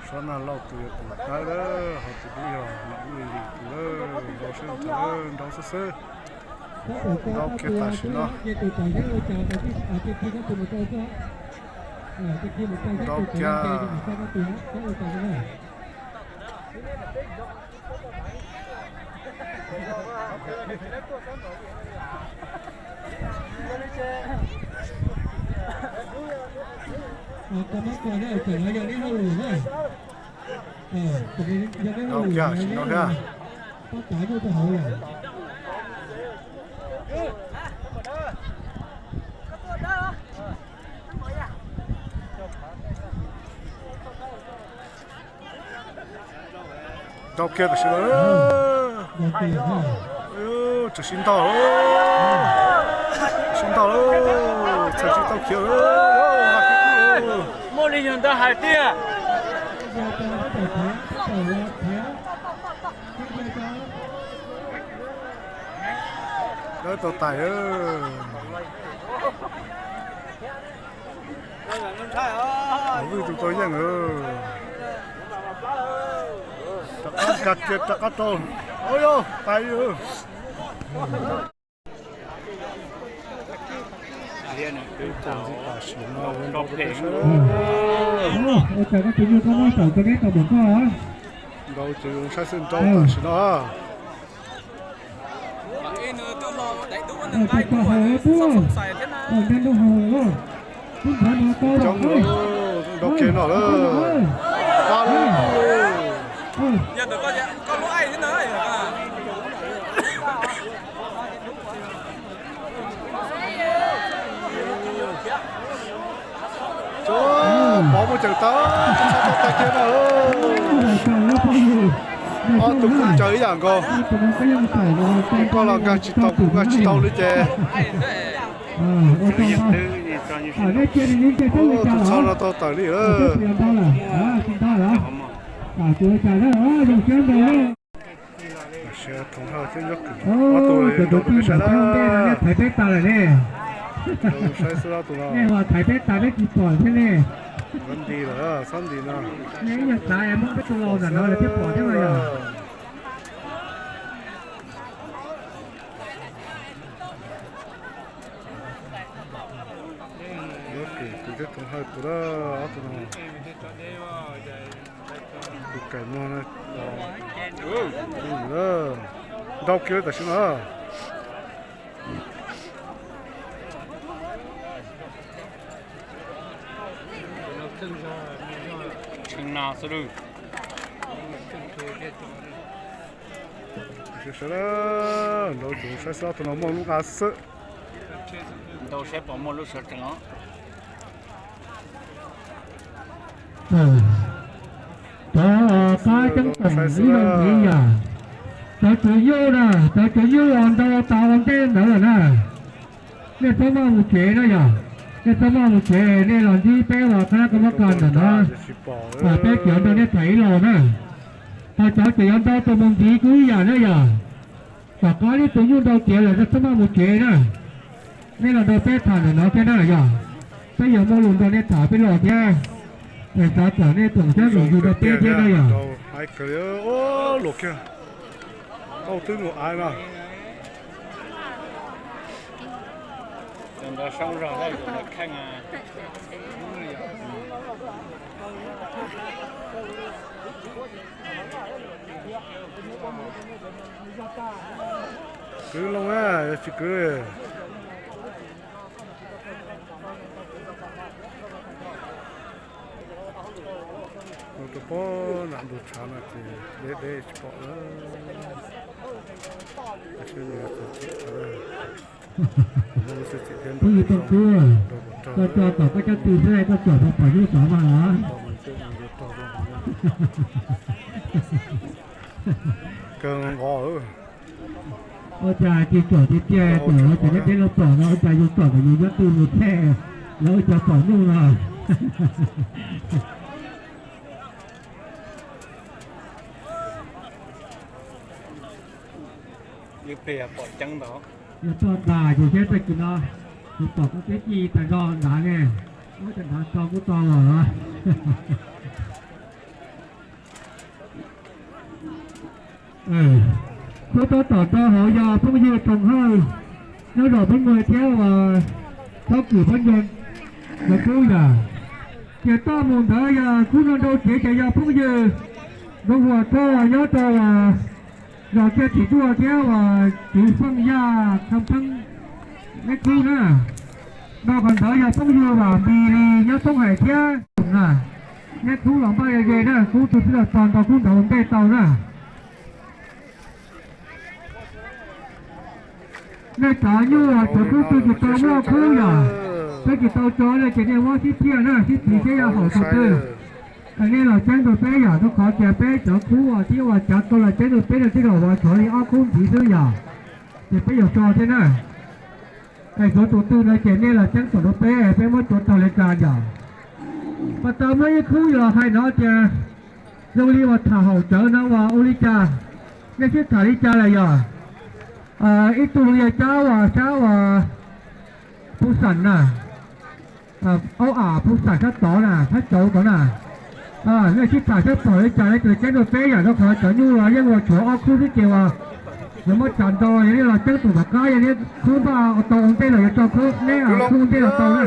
Tsob Nag Lauj tus yog tus tawb lawm, ho tus dub yog Nom Lis tus lawm, nrau sab ntawd nrau xwb xwb. Nrau kiag tam sim no. Nrau kiag. Nrau kiag, tsis nrau thiab. Nrau kiag tam sim no. Tseem sib ntaug, sib ntaug, txhais tsis tau khiav. Muaj li yog ntawd hais tiag. Dawb tau tais. Vwj tus tau yeej. Rov qab nkag kiag rov qab rau. Ua yog tais. Tam sim no ua cas koj tus nyuj koj muab tawm rau neb tau npaum koj. Nrau ces zoo saib xwb nrau tam sim no. Tus koj hau tuaj, neb lub hau los, tub nrov no tau los. Nrau kiag no lawm. Pov muaj ceem tau, tsis txhob tau tais kiag no. Ob tug kuj caw ib yam nkaus. Koj los nkag tsis tau kuv nkag tsis tau li ces. Tus txho no tau tawm li lawm. Ob tug nrau rau peb saib na. Thaiv peb tas lawm ne. Saib xwb ob tug no. Nej ho thaiv peb tas peb tsis pom thiab ne. Nti lawm, txhob nti no. Nej ib yam xav muab peb tus laus ntawm no lawm thiaj pom thiab no yog. Tus thiab tus hawj tus lawm ob tug no. Tus kaim muag na. Nrau kiag tam sim no. Tshee na xwb lawm. Sawv daws nrau tus saib xwb ob tug no muaj lub nqa xwb. Nrau saib puas muaj lub sawv tsees os. Cov qab ceeb toom ib zaug ntxiv yom. Cov tswv yug na, cov tswv yug uas nrau tas ua ntej ntawd lawm na, nej txhob maj mus tsev na yom. Nej txhob maj mus tsev, nej los ntsib peb uas qab kab mob kas ntawm no. Peb tseem nrog nej tham ib los na. Ho cov tseem yuav nrau tus mus ntxiv kuj ib yam na yom. Tom qab nej tus nyuj nrau tiav lawm nej txhob maj mus tsev na. Nej los nrog peb tham ntawm no thiab na yom. Peb yuav muaj lus nrog nej tham peb los thiab. Es xav kom nej tsoom xyab ntxwv yug rau peb thiab na yom. Luag kiag, tau twb mus aiv no. Kwv loo na, yog tsis kwv. Rau pob nram ntug tshav no ces deb deb tsis pom lawm. Phooj ywg Tooj Kub, koj tso tom koj cov tw xwb koj tsuam tau pom nyuj xov mas los. Ua cas tsis tsuam tiag tiag, tsuam ces nej peb los pom no, ua cas yus tsuam kom yus nyob twg mus thiaj, lawv ua cas pom nyuj no. Yog tuaj ntas ces thiab tag kis no, yus pom koj tib ci tas zog nrad ne, ua cas nrad tso kuj tso los. Khub tab tom rau hauv yog phooj ywg Toom Hawj nyob zos Pab Nkuaj thiab uas txhob kwm Pab Nkuaj ntawd kub yom. Ces toj mus ntawd yog khub no nrau kev ces yog phooj ywg Ntxoov Huas Thoj nyob rau zos Kiag Thim Duaj thiab uas Tswv Feej Yaj Kham Pheeb, neb khub na. Nrau qhov ntawd yog phooj ywg Vam Npis Lis nyob Toob Hais thiab na. Neb khub los npaj ze na, khub twg xwb los txog nrau khub ntawd ua ntej tau na. Nej cov nyuj cov khub twg tsis tau muaj khub yom, peb tsis tau tso ne ces nej muab sib phiaj na, sib piv seb yog haum tus twg. Es nej los ceeb rau peb yom, rau qhov tias peb cov khub uas tib uas cav tau los ceeb rau peb no tej zaum uas tshuav li ob khub ntxiv xwb yom, ces peb yuav tso thiab na. Es tshuav tus twg no ces nej los ceeb toom rau peb, peb muab tso tau li cas yom. Mas tau muaj ib khub yuav hais no tias zoo li uas tham haum cawv no uas ua li cas, nej sib tham li cas lawm yom. Ib tug yog cab uas sab uas Phu Xam na, aub am Phu Xam sab tod na, sab cauv tod na. Nej sib tham sab pom li cas nej ceeb rau peb yom, rau qhov cov nyuj los yeej ua tshuav ob khub xwb ces uas yuav muab tsa nto, yog nej los ceeb tus tom qab yog nej khub npaj ua tau ua ntej los yuav tso khub, neb khub ua ntej los tau na.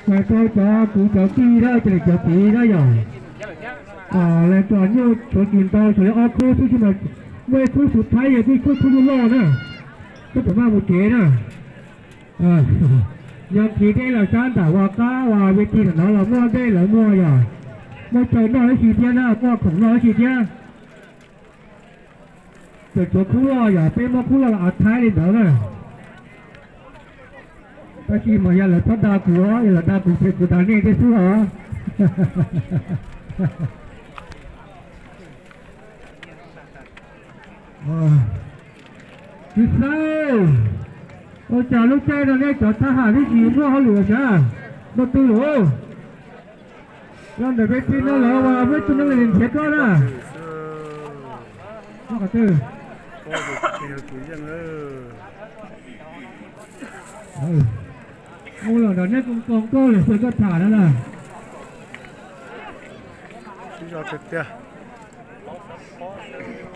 Hais rau cov kwv cov tij na, cov niam cov txiv na yom, hais tias nyuj tshuav tsis ntau, tshuav li ob khub xwb, muaj ib khub xub thaib yog ib khub khub nyuj loj na, koj puas maj mus tsev na. Yog kis dej los sab nram uas qab uas ve ti ntawm no los muaj dej lawv muag yom, muaj cau noj ib si thiab na, muaj khoom noj ib si thiab. Tseem tshuav khub loj yom, peb muab khub loj los av thaib li ntawd na. Tab sis mas yog lawv txhob dag kuv os, yog lawv dag kuv ces kuv dag nej thiab xwb os. Tsis xav, ua cas lub caij no nej cov thab ham twb tsis muaj hauj lwm sav, muaj twg lawm? Los ntawm peb tij no lawv muaj ib tug neeg li nrhiav koj na. Mus los nrog nej koom koom koj lawm xwb koj tham no na.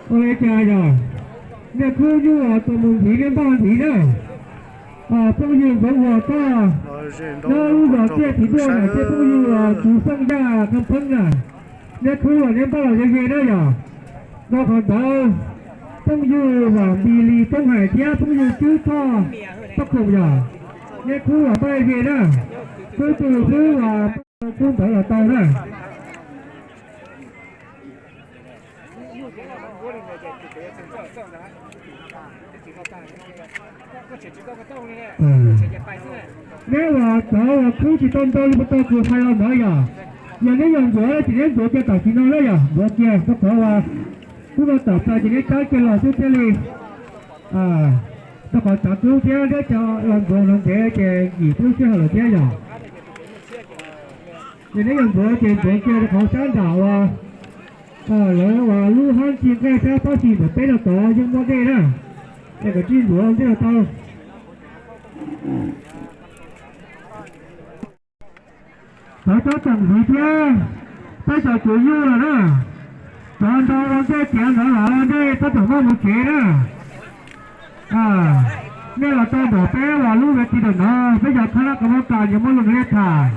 Ua li cas yog nej khub nyuj tus mus ntxiv nej npaj ntxiv na. Phooj ywg Ntxoov Huas Thoj nyob lub zos Tiaj Txiv Duaj na, thiab phooj ywg Tswv Xeej Yaj Thaj Pheeb na, nej khub los nej npaj los ze ze na yom. Rau qhov ntawd phooj ywg Vam Npis Lis Toob Hais thiab phooj ywg Tswv Thoj Paj Khoom yom, nej khub los npaj ze na, khub twg xwb los khub ntawd los tau na. Neb uas cov uas khub tsis tau ntau li puas tau kuv hais los ntawd yom, yog neb yog ntxuav ces neb ntxuav kiag tam sim no na yom, ntxuav kiag rau qhov uas khub no tawm plaws ces neb cab kiag los xwb thiaj li, rau qhov tsav kub thiab neb cov los ntxuav no ntev ces yim lub sij hawm lawm thiab yom. Ces neb yog ntxuav ces ntxuav kiag rau qhov sab nram uas lawv uas lub hab ntxi nqaij sab pab xis ntawm peb no tod yeej muaj dej na, es kom tsij ntxuav ntej los tau. Cov tsob toom ntxiv thiab peb cov tswv yug los na, cov nrog ua ntej tiav ntawd los ua ntej tab tom maj mus tsev na. Nej los tau npaum peb uas lub ve ti ntawm no, peb cov khab laj kab mob kas yuav muab lus nrog nej tham.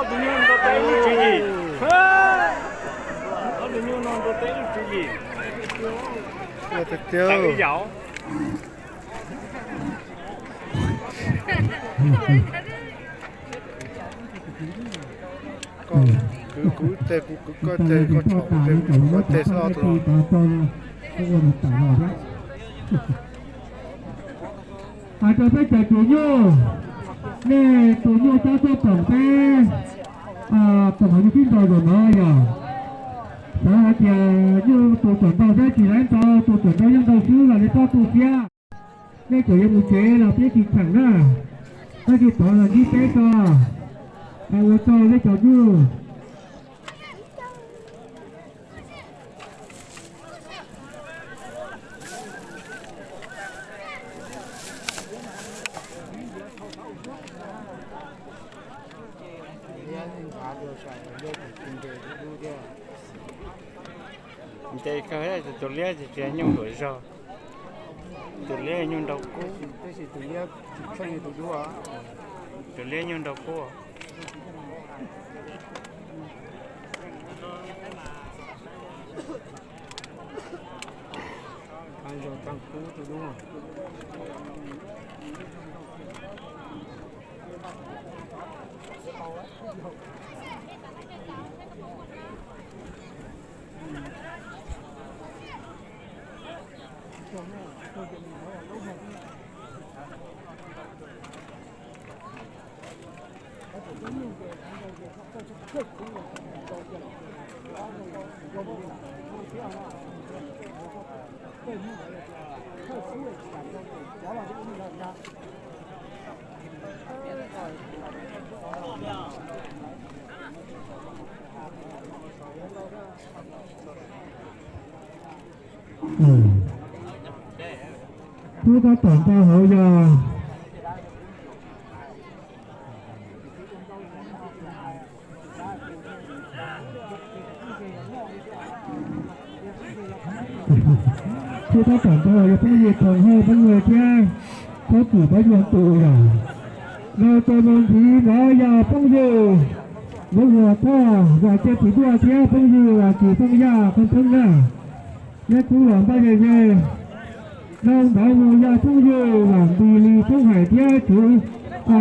Ob tug nyuj nrog peb lub tswv yim. Ob tug nyuj no nrog peb lub tswv yim. Tawm ib yam. Koj kwv kuv ib teg, kuv kwv koj ib teg, koj tsom kuv ib teg, kuv tsom koj ib teg xwb ob tug no. Hais rau peb cov tswv nyuj, nej tus nyuj tab tuaj pom peb, Tus qhov yug tib ntaus zaum no yog xav hais tias nyuj tus tuam ntaus thiab tsis laib ntaus, tus tuam ntaus yeej ntaus xwb los nej txhob tu siab. Nej tseem yuav mus tsev los peb tsis cheem na. Tab sis thov los ntsib peb tso, hais ua tsaug nej cov nyuj. Nce kawg, tus liab ces tsis nyuj luam zog, tus liab nyuj nrau kub, tus liab nyuj nrau kub. Tub tab tom nta hauv yog tub tab tom nta yog phooj ywg Thoo Hawj phooj ywg thiab txhob txwm pab yuag tus yog no. Tus mus ntxiv ntawd yog phooj ywg Mus Huas Thoj Vam Tsiaj Txiv Duaj thiab phooj ywg Vam Tsis Phooj Yaj Qhoo Thoob na. Nyob tub los npaj ze ze. No ntawd mus yog phooj ywg Vam Npis Lis Thoob Hais thiab tswv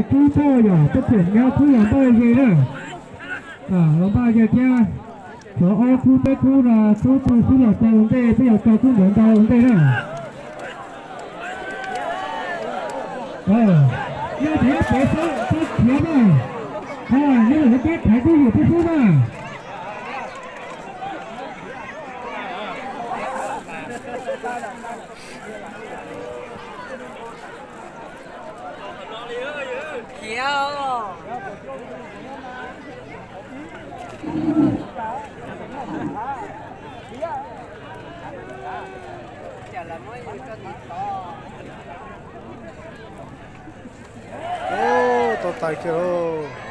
Tub Thoj yog peb tseem nyob tub los npaj ze na. Los npaj ze thiab. Cov ob khub peb khub no tub tu xwb los tau ntej, peb yuav tau tub ntawd ntau ntej na. Yog thaum peb tub khiav na, yog lawv peb thaiv tub yus peb xwb na. Tau tais kiag lauj.